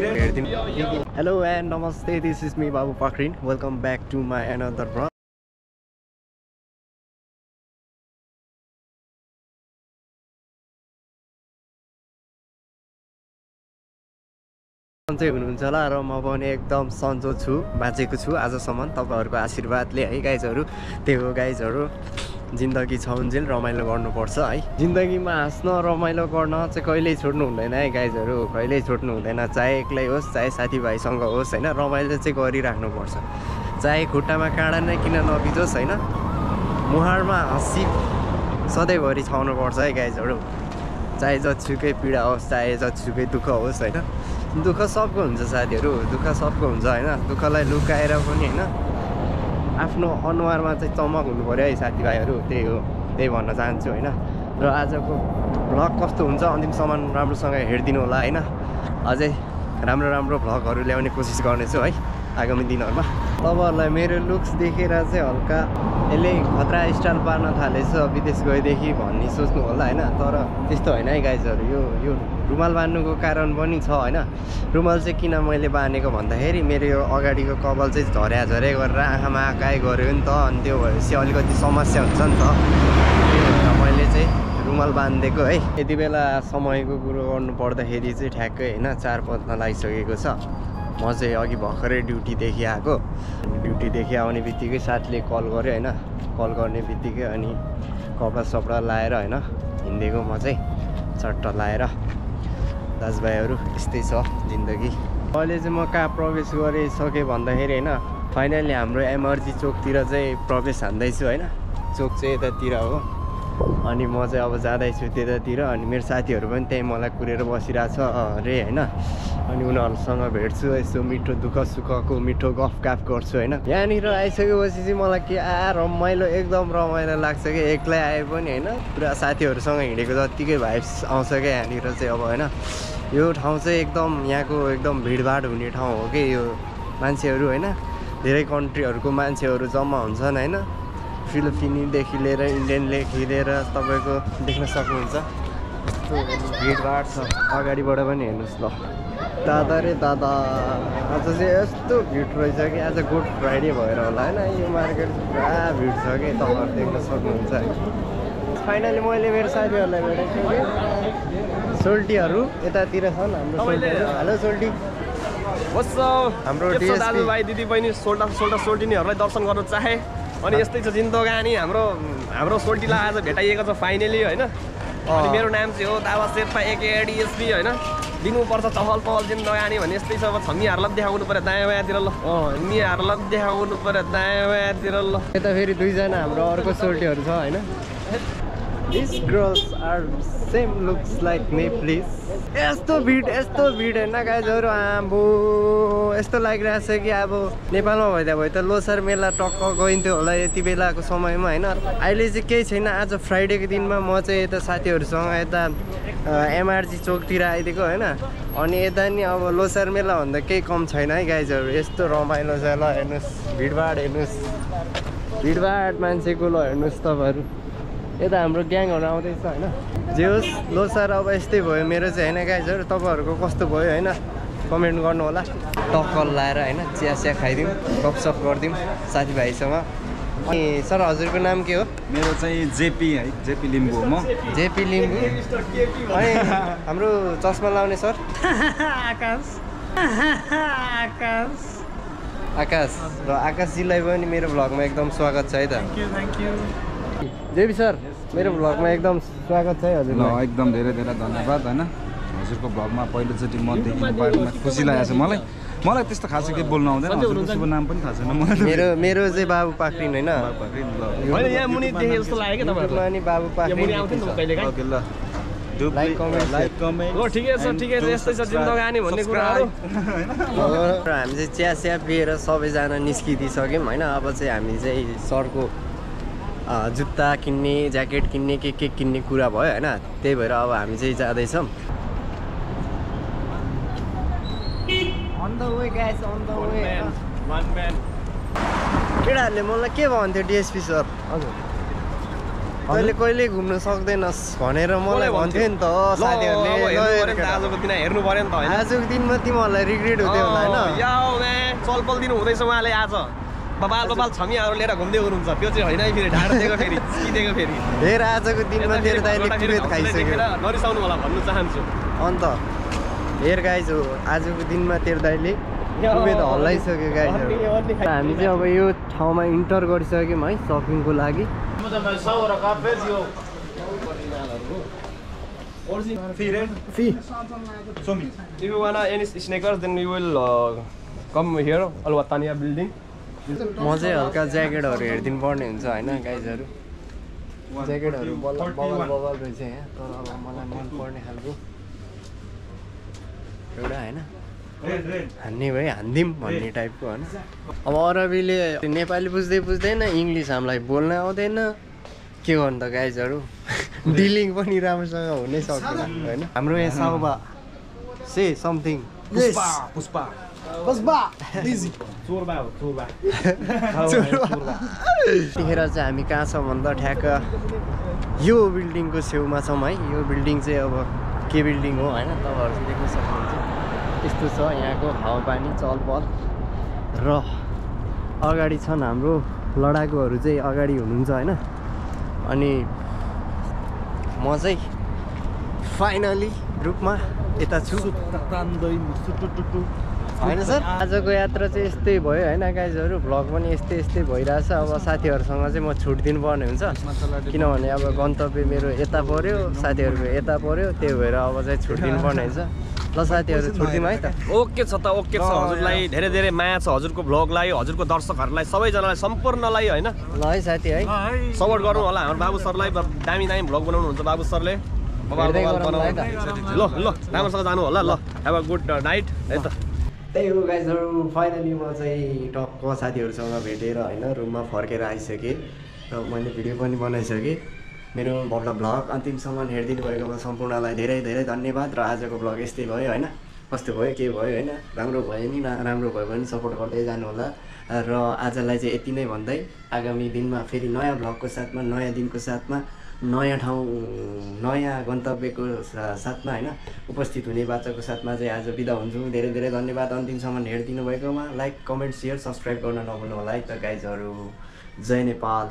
Hello and namaste, this is me Babu Pakrin. Welcome back to my another vlog. हुनुहुन्छ होला र म पनि एकदम सन्चो छु, बाँचेको छु आजसम्म तपाईहरुको आशीर्वादले है गाइजहरु। त्यही हो गाइजहरु, जिन्दगी छ उन्जेल रमाइलो गर्नुपर्छ है। जिन्दगीमा हाँस्न रमाइलो गर्न चाहिँ कहिल्यै छोड्नु हुँदैन है गाइजहरु, कहिल्यै छोड्नु हुँदैन। चाहे एक्लै होस् चाहे साथीभाइसँग होस् हैन, रमाइलो चाहिँ गरिराख्नु पर्छ। चाहे खुट्टामा काँडा नै किन नबिजोस् हैन, मुहारमा हाँसी सधैँभरि छाउनु पर्छ है गाइजहरु। चाहे जतिसुकै पीडा होस्, चाहे जतिसुकै दुःख होस् हैन, दुःख सबको हुन्छ साथीहरु, दुःख सबको हुन्छ हैन। दुःखलाई लुकाएर पनि हैन, आफ्नो अनुहारमा चाहिँ चमक हुनु पर्यो है साथीभाइहरु। त्यही हो, त्यही भन्न चाहन्छु हैन। र आजको भ्लग कस्तो हुन्छ अन्तिमसम्म राम्रोसँग हेरिदिनु होला हैन। अझै राम्रो राम्रो भ्लगहरु ल्याउने कोसिस गर्नेछु है आगामी दिनहरुमा। तपाईहरुलाई मेरो लुक्स देखेर चाहिँ हल्का यसले खतरा स्टाइल पार्न थालेछ विदेश गएदेखि भन्ने सोच्नु होला हैन, तर त्यस्तो हैन है गाइजहरु। यो रुमाल बान्नुको कारण पनि छ हैन। रुमाल चाहिँ किन मैले बानेको भन्दाखेरि मेरो यो अगाडिको कपाल चाहिँ झर्या गरेर आँखामा आकाइ गर्यो नि त, अनि त्यो भएपछि अलिकति समस्या हुन्छ नि त। त्यही भएर मैले चाहिँ रुमाल बान्देको है। यति बेला समयको कुरो गर्नु पर्दाखेरि चाहिँ ठ्याक्कै हैन 4 बज्न लागिसकेको छ। म चाहिँ अघि भर्खरै ड्युटीदेखि आएको। ड्युटीदेखि आउने बित्तिकै साथीले कल गर्यो हैन। कल गर्ने बित्तिकै अनि कपडा सपडा लाएर हैन हिँडेको म चाहिँ चट्ट लाएर। दाजुभाइहरु यस्तै छ जिन्दगी। अहिले चाहिँ म कहाँ प्रवेश गरिसकेँ भन्दाखेरि हैन, फाइनली हाम्रो एमआरजी चोकतिर चाहिँ प्रवेश हान्दैछु हैन। चोक चाहिँ यतातिर हो अनि म चाहिँ अब जाँदैछु त्यतातिर। अनि मेरो साथीहरु पनि त्यही मलाई कुरेर बसिरहेछ अरे हैन। अनि उनीहरुसँग भेट्छु, यसो मिठो दुःख सुखको मिठो गफगाफ गर्छु हैन। यहाँनिर आइसकेपछि चाहिँ मलाई के रमाइलो, एकदम रमाइलो लाग्छ कि एक्लै आए पनि हैन। पुरा साथीहरुसँग हिँडेको जतिकै भाइब्स आउँछ क्या यहाँनिर चाहिँ अब हैन। यो ठाउँ चाहिँ एकदम यहाँको एकदम भिडभाड हुने ठाउँ हो कि यो। मान्छेहरु हैन धेरै कन्ट्रीहरुको मान्छेहरु जम्मा हुन्छन् हैन। फिलिपिनीदेखि लिएर इन्डियनदेखि लिएर तपाईको देख्न सक्नुहुन्छ यस्तो भिडभाड छ। अगाडिबाट पनि हेर्नुस् ल। दादा रे दादा, आज चाहिँ यस्तो भिड रहेछ कि आज गुड फ्राइडे भएर होला हैन। यो मार्केट पुरा भिड छ कि तपाईहरु देख्न सक्नुहुन्छ है। फाइनली मैले मेरो साथीहरुलाई भेटेको छु कि सोल्टीहरु यतातिर छन् हाम्रो सोल्टीहरु। हेलो सोल्टी, हाम्रो दाजुभाइ दिदीबहिनी सोल्टिनीहरुलाई दर्शन गर्न चाहे अनि यस्तै छ जिन्दगानी। हाम्रो सोल्टीलाई आज भेटाइएको छ फाइनली हैन। अनि मेरो नाम चाहिँ हो दावा शेर्पा एकेडीएसपी हैन। दिनुपर्छ चहल पहल जिन्दगानी भने यस्तै छ। अब छम्मीहरुलाई देखाउनु पर्यो दायाँ बायाँतिर ल, छम्मीहरुलाई देखाउनु पर्यो दायाँ बायाँतिर ल। यता फेरि दुईजना हाम्रो अर्को सोल्टीहरु छ हैन। These girls are same looks like me please. यस्तो भिड हैन गाइजहरु। आम्बो यस्तो लागिरहेछ कि अब नेपालमा भइदा भए त लोसार मेला टक्क गइन्थ्यो होला यति बेलाको समयमा हैन। अहिले चाहिँ केही छैन। आज फ्राइडेको दिनमा म चाहिँ यता साथीहरुसँग यता एमआरजी चोकतिर आइदिएको हैन। अनि यता नि अब लोसार मेला भन्दा केही कम छैन है गाइजहरु। यस्तो रमाइलो छ ल, हेर्नुस् भिडभाड, हेर्नुस् भिडभाड मान्छेको ल, हेर्नुस् तपाईहरु। यता हाम्रो ग्याङहरु आउँदैछ हैन। जे होस् लोसार अब यस्तै भयो मेरो चाहिँ हैन गाइजहरु। तपाईहरुको कस्तो भयो हैन कमेन्ट गर्नु होला। टक्कल लाएर हैन चिया खाइदिउँ, गफसफ गर्दिउँ साथीभाइसँग। अनि सर हजुरको नाम के हो? मेरो चाहिँ जेपी है, जेपी लिम्बू हो म। जेपी लिम्बू। अनि हाम्रो चस्मा लाउने सर? आकाश र आकाशजीलाई पनि मेरो भ्लगमा एकदम स्वागत छ है त। थ्यांक यू जेपी सर, मेरो भ्लगमा एकदम स्वागत छ है हजुरलाई। एकदम धेरै धेरै धन्यवाद हैन। हजुरको भ्लगमा पहिलोचोटि म देखिन पाएकोमा खुसी लागेको छ मलाई। मलाई त्यस्तो खासै केही बोल्न आउँदैन। हजुरको शुभ नाम पनि थाहा छैन मलाई। मेरो चाहिँ बाबु पाक्रिन हैन। हैन यहाँ मुनि देखे जस्तो लाग्यो के तपाईहरुलाई? अनि बाबु पाक्रिन मुनि आउँथ्यो नि त कहिलेकाहीँ। ओके ल, लाइक कमेन्ट। ल ठिकै छ यस्तै छ जिन्दगानी भन्ने कुराहरु। हामी चाहिँ चिया पिएर सबैजना निस्किदिसक्यौँ हैन। अब चाहिँ हामी चाहिँ सरको जुत्ता किन्ने, ज्याकेट किन्ने, के किन्ने कुरा भयो हैन। त्यही भएर अब हामी चाहिँ जाँदैछौँ। On the way guys, on the way. One man. केटाहरूले मलाई के भन्थ्यो डिएसपी सर? हजुर तैँले कहिले घुम्न सक्दैनस् भनेर मलाई भन्थ्यो नि त साथीहरूले आजको दिन हेर्नु पर्यो नि त होइन आजको दिनमा तिमीहरूलाई रिग्रेट हुँदै होला होइन चलपल दिनु हुँदैछ उहाँले आज बबाल छमियाहरू लिएर घुम्दै हुनुहुन्छ त्यो चाहिँ होइन है फेरि ढाड दिएको फेरि सिदिएको फेरि हेर आजको दिनमा तेरो दाइले कुबेत खाइसक्यो नरिसाउनु होला भन्न चाहन्छु अन्त हेर गाइज हो आजको दिनमा तेरो दाइले कुबेत हल्लाइसक्यो गाइजहरू हामी चाहिँ अब यो ठाउँमा इन्टर गरिसक्यौँ है सपिङको लागि If you wanna any sneakers, then we will come here, Al Wataniya building. म चाहिँ हल्का ज्याकेटहरू हेरिदिनु पर्ने हुन्छ होइन गाइजहरू ज्याकेटहरू बबल रहेछ यहाँ तर अब मलाई मनपर्ने खालको एउटा होइन हान्ने भए हान्दिउँ भन्ने टाइपको होइन अब अरबीले नेपाली बुझ्दै बुझ्दैन इङ्ग्लिस हामीलाई बोल्न आउँदैन के गर्नु त गाइजहरू डिलिङ पनि राम्रोसँग हुनै सक्दैन होइन हाम्रो यहाँ साउबा से समथिङ Puspa. त्यतिखेर चाहिँ हामी कहाँ छौँ भन्दा ठ्याक्क यो बिल्डिङको छेउमा छौँ है यो बिल्डिङ चाहिँ अब के बिल्डिङ हो होइन तपाईँहरू चाहिँ देख्न सक्नुहुन्छ यस्तो छ यहाँको हावापानी चलपल र अगाडि छन् हाम्रो लडाकुहरू चाहिँ अगाडि हुनुहुन्छ होइन अनि म चाहिँ फाइनली रूपमा यता छु होइन सर आजको यात्रा चाहिँ यस्तै भयो होइन गाइजहरू भ्लग पनि यस्तै भइरहेछ अब साथीहरूसँग चाहिँ म छुट दिनुपर्ने हुन्छ किनभने अब गन्तव्य मेरो यता पऱ्यो साथीहरूको यता पऱ्यो त्यही भएर अब चाहिँ छुट दिनुपर्ने हुन्छ ल साथीहरू छुट दिउँ है त ओके छ त ओके छ हजुरलाई धेरै धेरै माया छ हजुरको भ्लगलाई हजुरको दर्शकहरूलाई सबैजनालाई सम्पूर्णलाई होइन ल है साथी है सपोर्ट गर्नु होला हाम्रो बाबु सरलाई दामी भ्लग बनाउनुहुन्छ बाबु सरले ल राम्रोसँग जानु होला ल हेभ अ गुड नाइट है त त्यही हो गाइजहरू फाइनली म चाहिँ टक्क साथीहरूसँग भेटेर होइन रुममा फर्केर आइसकेँ र मैले भिडियो पनि बनाइसकेँ मेरो भ्लग अन्तिमसम्म हेरिदिनु भएकोमा सम्पूर्णलाई धेरै धेरै धन्यवाद र आजको भ्लग यस्तै भयो होइन कस्तो भयो के भयो होइन राम्रो भयो नि नराम्रो भयो भने सपोर्ट गर्दै जानु होला र आजलाई चाहिँ यति नै भन्दै आगामी दिनमा फेरि नयाँ भ्लगको साथमा नयाँ दिनको साथमा नयाँ ठाउँ नयाँ गन्तव्यको साथमा होइन उपस्थित हुने बाचाको साथमा चाहिँ आज बिदा हुन्छु धेरै धेरै धन्यवाद अन्तिमसम्म हेरिदिनु भएकोमा लाइक कमेन्ट सेयर सब्सक्राइब गर्न नभुल्नु होला है त गाइजहरू जय नेपाल।